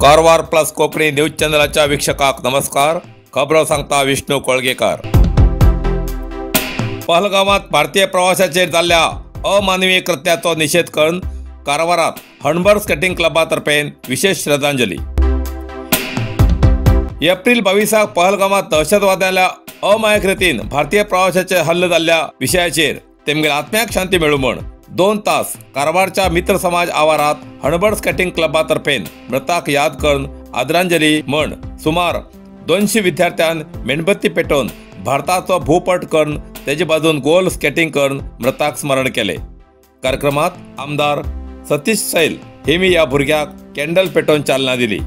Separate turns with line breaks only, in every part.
Karwar plus Konkani news चॅनलाच्या वीक्षकाक नमस्कार। खबरो सांगता विष्णू कोळगेकर। पहलगामात भारतीय प्रवाशाचेर जाल्ल्या अमानवीय कृत्याचो निषेध करून कारवारात हणबर्ग स्केटिंग क्लबातर्फे विशेष श्रद्धांजली। एप्रिल 22 पहलगामात दहशतवाद्यांल्या अमायक रितीन भारतीय प्रवाशाचेर हल्लो जाल्ल्या विशयाचेर तेमगेल्या आत्म्याक शांती मेळूं म्हूण 2 तास कारवारच्या मित्र समाज आवारात हणबर्ग स्केटिंग क्लबातर्फे मृताक याद करून आदरांजली म्हण सुमार 200 विद्यार्थ्यां मेणबत्ती पेटोवन भारताचो भूपट करून तेजे बाजून गोल स्केटिंग करून मृताक स्मरण केले। कार्यक्रमात आमदार सतीश सैल हेमी ह्या भुरग्याक कॅन्डल पेटोवन चालना दिली।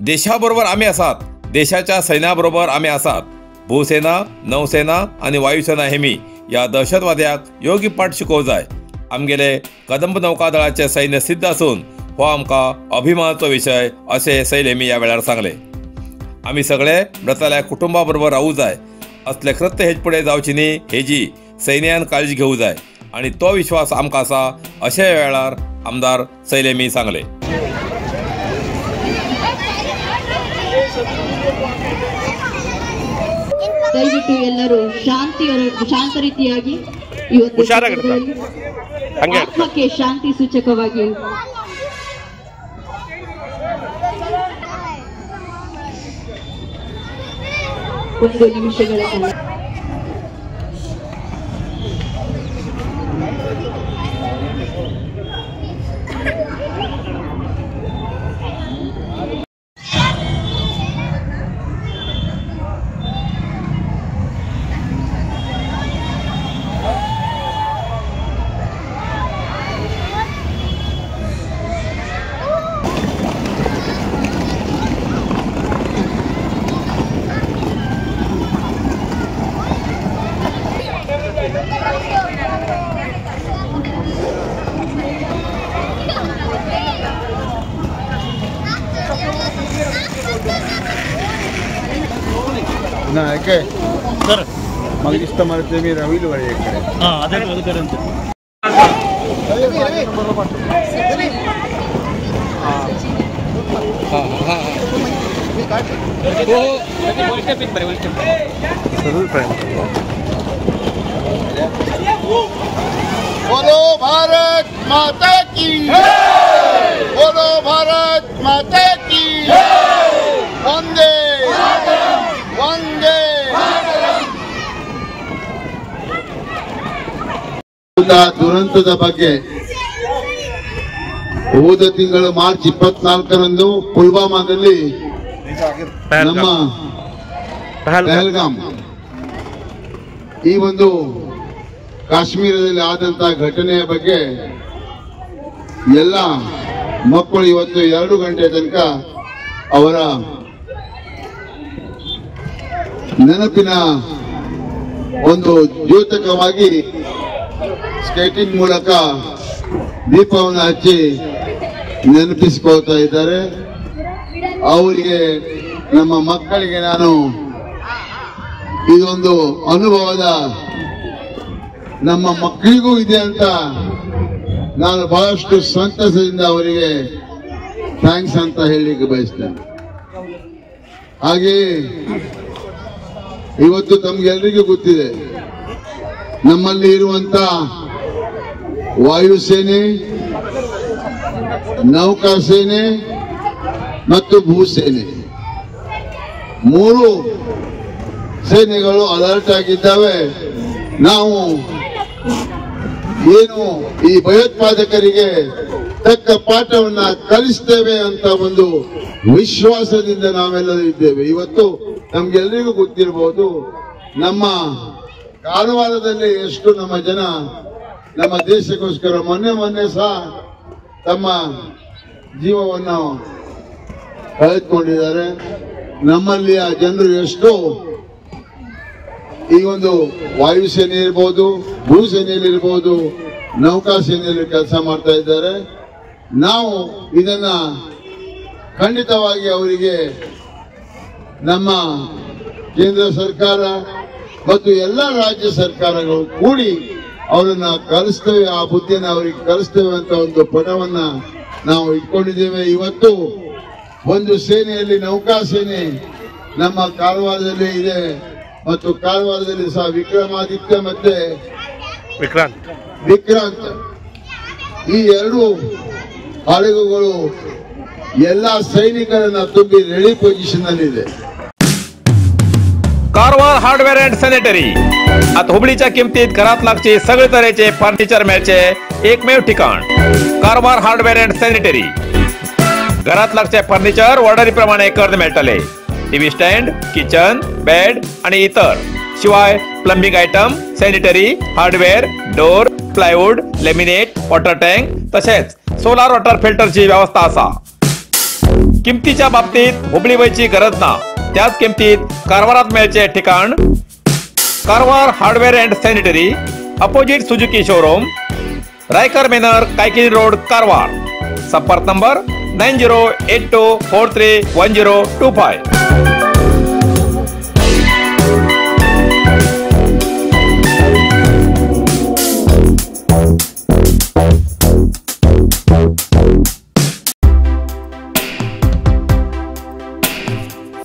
देशाबरोबर आमी आसात, देशाच्या सैन्याबरोबर आमी आसात, भूसेना, नौसेना आनी वायुसेना हेमी ह्या दहशतवाद्याक योग्य पाठ शिकोवंक जाय। आमगेले कदंब नौकादळाचे सैन्य सिद्ध आसून हो आमकां अभिमानाचो विशय अशें सैल हेमी ह्या वेळार सांगले। आमी सगळे मृताल्या कुटुंबा बरोबर रावूं जाय, असले कृत्य हेज फुडें जावची न्ही हेजी सैन्यान काळजी घेवूं जाय आनी तो विश्वास आमकां आसा अशें ह्या वेळार आमदार सैल हेमी सांगले।
ದಯವಿಟ್ಟು ಎಲ್ಲರೂ ಶಾಂತ ರೀತಿಯಾಗಿ ಈ ಒಂದು ಆತ್ಮಕ್ಕೆ ಶಾಂತಿ ಸೂಚಕವಾಗಿ ಒಂದು ನಿಮಿಷಗಳ ಕಾಲ
ना ಯಾಕೆ ಸರ್ ಮಗ ಇಷ್ಟ ಮಾಡ್ತೀವಿ ರವಿಲು ಬಳಿ ಕಡೆ.
ಹಾಂ, ಅದೇ ಅದಕ್ಕೆ ಅಂತ.
बोलो भारत माता की जय, बोलो भारत माता की जय, वंदे वंदे। ದುರಂತದ ಬಗ್ಗೆ ಹೋದ ತಿಂಗಳು ಮಾರ್ಚ್ 24ರಂದು ಪುಲ್ವಾಮಾದಲ್ಲಿ ನಮ್ಮ ಪಹಲ್ಗಾಮ್ ಈ ಒಂದು ಕಾಶ್ಮೀರದಲ್ಲಿ ಆದಂತಹ ಘಟನೆಯ ಬಗ್ಗೆ ಎಲ್ಲ ಮಕ್ಕಳು ಇವತ್ತು 2 ಗಂಟೆ ತನಕ ಅವರ ನೆನಪಿನ ಒಂದು ದ್ಯೋತಕವಾಗಿ ಸ್ಕೇಟಿಂಗ್ ಮೂಲಕ ದೀಪವನ್ನು ಹಚ್ಚಿ ನೆನಪಿಸಿಕೊಳ್ತಾ ಇದ್ದಾರೆ. ಅವರಿಗೆ, ನಮ್ಮ ಮಕ್ಕಳಿಗೆ ನಾನು ಇದೊಂದು ಅನುಭವದ ನಮ್ಮ ಮಕ್ಕಳಿಗೂ ಇದೆ ಅಂತ ನಾನು ಬಹಳಷ್ಟು ಸಂತಸದಿಂದ ಅವರಿಗೆ thanks ಅಂತ ಹೇಳಲಿಕ್ಕೆ ಬಯಸ್ತೇನೆ. ಹಾಗೆಯೇ ಇವತ್ತು ತಮ್ಗೆಲ್ರಿಗೂ ಗೊತ್ತಿದೆ, ನಮ್ಮಲ್ಲಿ ಇರುವಂತ ವಾಯುಸೇನೆ, ನೌಕಾಸೇನೆ ಮತ್ತು ಭೂಸೇನೆ 3 ಸೇನೆಗಳು ಅಲರ್ಟ್ ಆಗಿದ್ದಾವೆ. ನಾವು ಏನು ಈ ಭಯೋತ್ಪಾದಕರಿಗೆ ತಕ್ಕ ಪಾಠವನ್ನ ಕಲಿಸ್ತೇವೆ ಅಂತ ಒಂದು ವಿಶ್ವಾಸದಿಂದ ನಾವೆಲ್ಲರೂ ಇದ್ದೇವೆ. ಇವತ್ತು ನಮ್ಗೆಲ್ಲರಿಗೂ ಗೊತ್ತಿರಬಹುದು, ನಮ್ಮ ಕಾರವಾರದಲ್ಲಿ ಎಷ್ಟು ನಮ್ಮ ಜನ ನಮ್ಮ ದೇಶಕ್ಕೋಸ್ಕರ ಮೊನ್ನೆ ಮೊನ್ನೆ ಸಹ ತಮ್ಮ ಜೀವವನ್ನು ಕಳೆದುಕೊಂಡಿದ್ದಾರೆ. ನಮ್ಮಲ್ಲಿ ಆ ಜನರು ಎಷ್ಟು ಈ ಒಂದು ವಾಯುಸೇನೆ ಇರ್ಬೋದು, ಭೂಸೇನೆಯಲ್ಲಿರ್ಬೋದು, ನೌಕಾಸೇನೆಯಲ್ಲಿ ಕೆಲಸ ಮಾಡ್ತಾ ಇದ್ದಾರೆ. ನಾವು ಇದನ್ನ ಖಂಡಿತವಾಗಿ ಅವರಿಗೆ ನಮ್ಮ ಕೇಂದ್ರ ಸರ್ಕಾರ ಮತ್ತು ಎಲ್ಲ ರಾಜ್ಯ ಸರ್ಕಾರಗಳು ಕೂಡಿ ಅವರನ್ನ ಕಲಿಸ್ತೇವೆ, ಆ ಬುದ್ಧಿಯನ್ನು ಅವರಿಗೆ ಕಲಿಸ್ತೇವೆ ಅಂತ ಒಂದು ಪಣವನ್ನ ನಾವು ಇಟ್ಕೊಂಡಿದ್ದೇವೆ. ಇವತ್ತು ಒಂದು ಸೇನೆಯಲ್ಲಿ ನೌಕಾಸೇನೆ ನಮ್ಮ ಕಾರವಾರದಲ್ಲಿ ಇದೆ ಮತ್ತು ಕಾರವಾರದಲ್ಲಿ ಸಹ ವಿಕ್ರಮಾದಿತ್ಯ ಮತ್ತೆ ವಿಕ್ರಾಂತ್ ಈ ಎರಡು ಹಡಗುಗಳು ಎಲ್ಲ ಸೈನಿಕರನ್ನ ತುಂಬಿ ರೆಡಿ ಪೊಸಿಷನ್ ಅಲ್ಲಿ ಇದೆ.
कारवार हार्डवेअर अँड सॅनिटरी आता हुबळीच्या किमतीत घरात लागचे सगळे तरेचे फर्निचर मेळचे एकमेव ठिकाण कारवार हार्डवेअर अँड सॅनिटरी. घरात लागचे फर्निचर ऑर्डरी प्रमाणे करून मेळटले. टीव्ही स्टँड, किचन, बेड आणि इतर शिवाय plumbing item, sanitary, hardware, door, plywood, laminate, water tank तसेच सोलार वॉटर फिल्टरची व्यवस्था आसा. किमतीच्या बाबतीत हुबळी वयची गरज ना, त्याच किमतीत कारवारात मेळचे ठिकाण Karwar hardware and sanitary, opposite Suzuki showroom, Raikar manor, Kaikini road, Karwar. संपर्क नंबर 9082431025.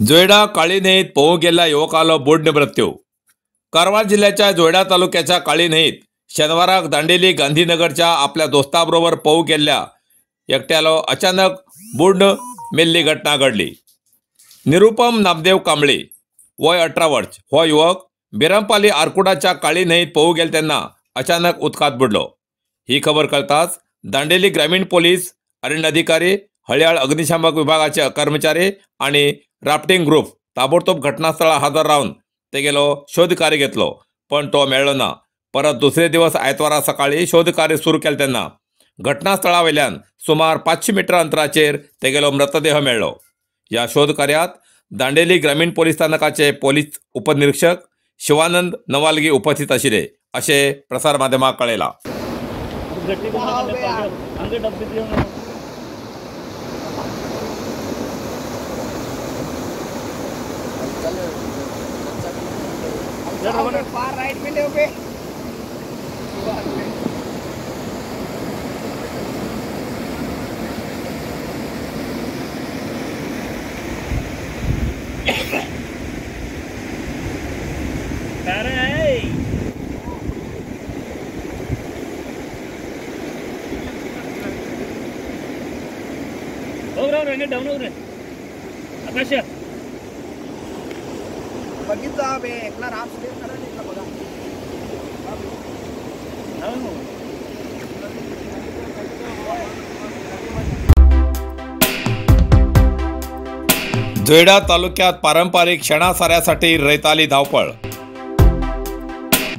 जोयडा काळी न्हंयेत पोहूंक गेल्ल्या युवकालो बुडणे मृत्यू. कारवार जिल्ह्याच्या जोयडा तालुक्याच्या काळी न्हंयेत शेनवाराक दांडेली गांधीनगरच्या आपल्या दोस्ता बरोबर पोहूंक गेल्ल्या एकट्यालो अचानक बुडण मेल्ली घटना घडली. निरुपम नामदेव कांबळे वय 18 वर्ष हो युवक बिरमपाली आरकुडाच्या काळी न्हंयेत पोहूंक गेले तेन्ना अचानक उदकांत बुडलो. ही खबर कळताच दांडेली ग्रामीण पोलीस, अरण्य अधिकारी, हळयाळ अग्निशामक विभागाचे कर्मचारी आणि राफ्टिंग ग्रुप ताबडतोब घटनास्थळार हजर रावन तेगेलो शोधकार्य घेतलो, पण तो मेळ्ळो ना. परत दुसरे दिवस आयतवारा सकाळी शोधकार्य सुरू केलें तेन्ना घटनास्थळा वयल्यान सुमार 500 मीटर अंतराचेर तेगेलो मृतदेह मेळ्ळो. ह्या शोधकार्यात दांडेली ग्रामीण पोलीस स्थानकाचे पोलीस उपनिरीक्षक शिवानंद नवालगी उपस्थित आशिल्ले अशें प्रसार माध्यमाक कळयलां.
राइट में ले पे
डाउन हो रहे आकाश
बघितला बे एकला राम स्टेप करा एकला बघा.
जोयडा तालुक्यात पारंपरिक शेणासाऱ्यासाठी रयताली धावपळ.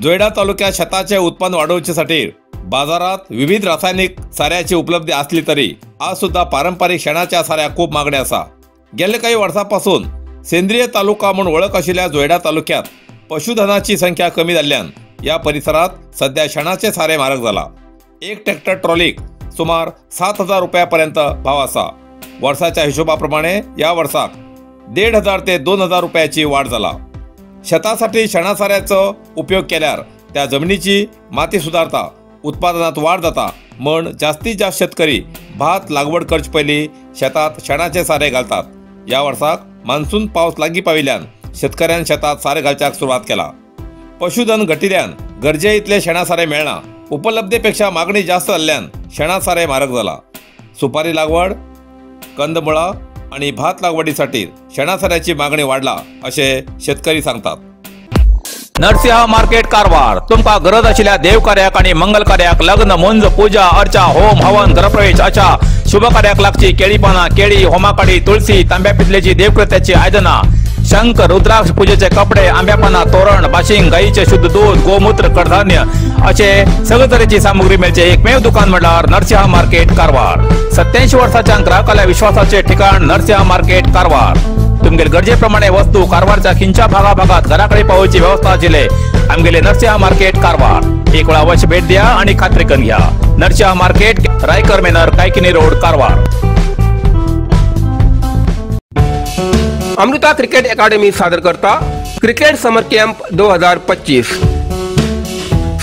जोयडा तालुक्यात शेताचे उत्पन्न वाढवण्यासाठी बाजारात विविध रासायनिक साऱ्याची उपलब्धी असली तरी आज सुद्धा पारंपरिक शेणाच्या साऱ्या खूप मागणी आसा. गेले काही वर्षापासून सेंद्रिय तालुका म्हणून वळख आशिल्ल्या जोयडा तालुक्यात पशुधनाची संख्या कमी जाल्ल्यान या परिसरात सध्या शेणाचे सारे म्हारग जाला. एक ट्रॅक्टर ट्रॉलीक सुमार 7,000 रुपयापर्यंत भाव आसा. वर्साच्या हिशोबाप्रमाणे या वर्साक 1,500 ते 2,000 रुपयाची वाढ जाला. शेतासाठी शेणासाऱ्याचो उपयोग केल्यार त्या जमिनीची माती सुधारता, उत्पादनात वाढ जाता म्हण जास्तीत जास्त शेतकरी भात लागवड करचे पयलीं शेतात शेणाचे सारे घालतात. या वर्साक मान्सून पावस लागीं पाविल्ल्यान शेतकऱ्यान शेतात सारें घालच्याक सुरवात केला. पशुधन घटिल्ल्यान गरजे इतले शेणासारें मेळना. उपलब्धेपेक्षा मागणी जास्त जाल्ल्यान शेणासारें म्हारग जाला. सुपारी लागवड, कंदमुळां आनी भात लागवडीसाठी शेणासाऱ्याची मागणी वाडला अशें शेतकरी सांगतात. नरसिंह मार्केट कारवार तुमका गरज आशिल्ल्या देवकार्याक आनी मंगल कार्याक, लग्न, मुंज, पूजा अर्चा, होम हवन, घरप्रवेश अशा शुभ कार्याक लागची केळी पानां, केळी, होमाकाडी, तुळसी, तांब्या पितलेची देवकृत्याची आयदनां, शंख, रुद्राक्ष, पूजेचे कपडे, आंब्या पानां, तोरण, बाशिंग, गायीचे शुद्ध दूध, गोमूत्र, कडधान्य असे सगळे तरेची सामुग्री मेळचे एकमेव दुकान म्हळ्यार नरसिंह मार्केट कारवार. 87 वर्साच्या ग्राहकाल्या विश्वासाचे ठिकाण नरसिंह मार्केट कारवार. तुमगेले गरजेप्रमाणे वस्तू कारवारच्या खिंच्या भागाभागात घराकडे पावोवची व्यवस्था आशिल्ले आमगेले नरसिंह मार्केट कारवार. एक वेळा अवश्य भेट द्या आणि खात्री करून घ्या. Narasimha market, Raikar manor, Kaikini road, Karwar.
Amrita cricket academy सादर करता क्रिकेट समर कॅम्प 2025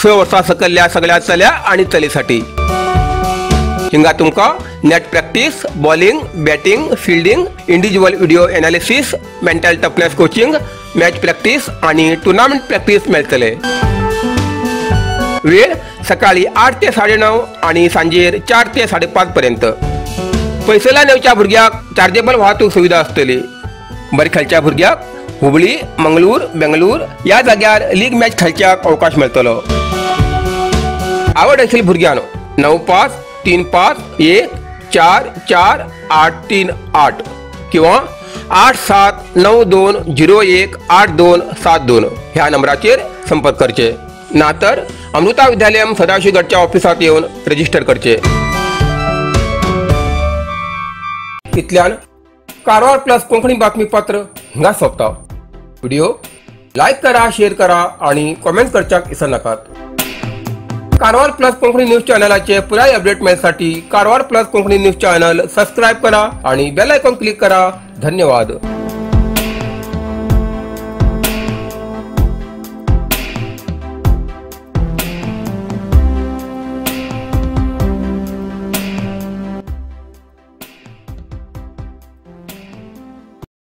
6 वर्सां सकयल्ल्या सगळ्या चल्या आनी चलेसाठी. हिंगा तुमकां net practice, bowling, batting, fielding, individual video analysis, mental toughness coaching, match practice आनी टुर्नामेंट प्रॅक्टीस मेळटले. वेळ सकाळी 8 ते 9:30 आनी सांजेर 4 ते 5:30 पर्यंत. पयसुल्ल्यान येवच्या भुरग्याक चार्जेबल वाहतूक सुविधा आसतली. बरें खेळच्या भुरग्याक हुबळी, मंगळूर, बेंगळूर ह्या जाग्यार लीग मॅच खेळच्याक अवकाश मेळटलो. आवड आशिल्ल्या भुरग्यान 95 35 1 4 4 8 3 8 किंवा 8 7 9 2 0 1 8 2 7 2 ह्या नंबराचेर संपर्क करचे. ना तर अमृता विद्यालयम सदाशिवगडच्या ऑफिसात येवन रजिस्टर करचे. इतल्यान कारवार प्लस कोंकणी बातमीपत्र हिंगा सोंपता. व्हिडिओ लायक करा, शेअर करा आणि कॉमेंट करच्याक विसरनाकात. कारवार प्लस कोंकणी न्यूज चॅनलाचे पुराय update मेळसाठी Karwar plus Konkani news channel subscribe करा आणि बेल आयकॉन क्लिक करा. धन्यवाद.